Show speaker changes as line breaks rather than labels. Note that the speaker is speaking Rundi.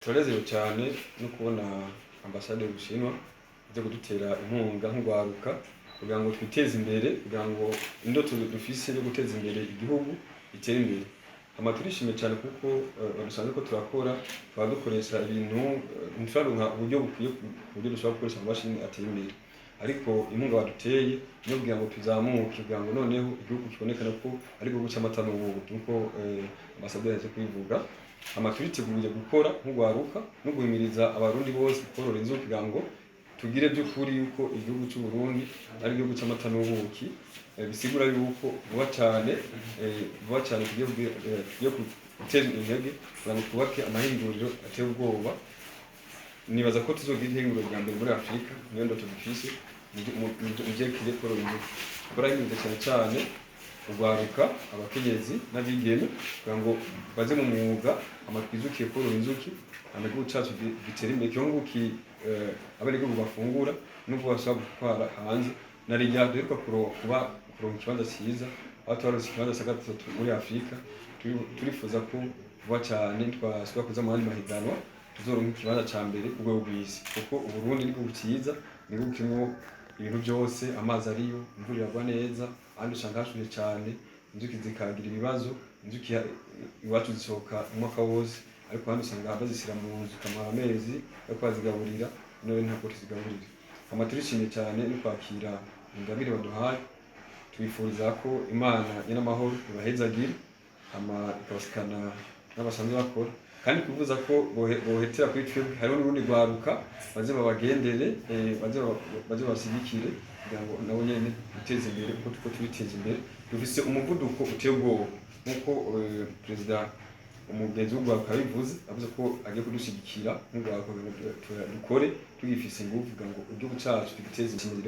Turanezerewe cyane no kubona ambasade y'Ubushinwa iza kudutera inkunga nk'urwaruka kugira ngo twiteze imbere, kugira ngo indoto dufise yo guteza imbere igihugu itere imbere. Hama turishimye cyane kuko dusanzwe ko turakora, tukaba dukoresha ibintu, ntituraronka uburyo bukwiye ku buryo dushobora gukoresha amamashini ateye imbere, ariko inkunga baduteye niyo kugira ngo tuzamuke, kugira ngo noneho igihugu kibonekane ko ari igihugu c'amata n'ubuki, nkuko ambasaderi yaje kubivuga. Hama turiteguye gukora nk'urwaruka no guhimiriza Abarundi bose korora inzuki kugira ngo tugire by'ukuri yuko igihugu cy'u Burundi ari igihugu c'amata n'ubuki. Bisigura yuko vuba cyane tugiye gutera intege kugira ngo twubake amahinguriro ateye ubwoba. Nibaza ko tuzogira ihinguriro rya mbere muri Afurika, niyo ndoto dufise mu vyerekeye korora inzuki. Turahimiriza cyane cyane urwaruka, abakenyezi n'abigeme, kugira ngo baze mu mwuga, hama twijukiye korora inzuki, hama igihugu cacu gitere imbere, cyunguki abenegihugu bafungura n'ubwo bashobora gutwara hanze. Na rirya duheruka kuba kuronka ikibanza ciza, aho twaronse ikibanza ca gatatu muri Afurika. Turifuza ko vuba cane twasubira kuza mu yandi mahiganwa, tuzoronka ikibanza ca mbere ku rwego rw'isi, kuko Uburundi ni igihugu ciza, ni igihugu kirimwo ibintu byose, amazi ariyo, imvura iragwa neza. Ahandi usanga hashushe cane, inzuki zikagira ibibazo. Inzuki iwacu zisohoka umwaka wose, ariko ahandi usanga bazishyira mu nzu ikamara amezi ariko bazigaburira. None ntabwo tuzigaburira. Hama turishimye cyane no kwakira ingabire baduhaye. Tubifuriza ko Imana y'amahoro ibahezagire, hama ikabasikana n'abasanzwe bakora, kandi kuvuza ko bohetera kuri twebwe, hariho n'urundi rwaruka, baze babagendere, baze babashyigikire kugira ngo nabo nyene biteze imbere kuko tuko turiteza imbere. Dufise umuvuduko uteye ubwoba, nk'uko perezida umugenzi w'urwaruka yabivuze, avuze ko agiye kudushyigikira nk'urwaruka kugira ngo dukore tugifise ingufu kugira ngo igihugu cacu tugiteze imbere.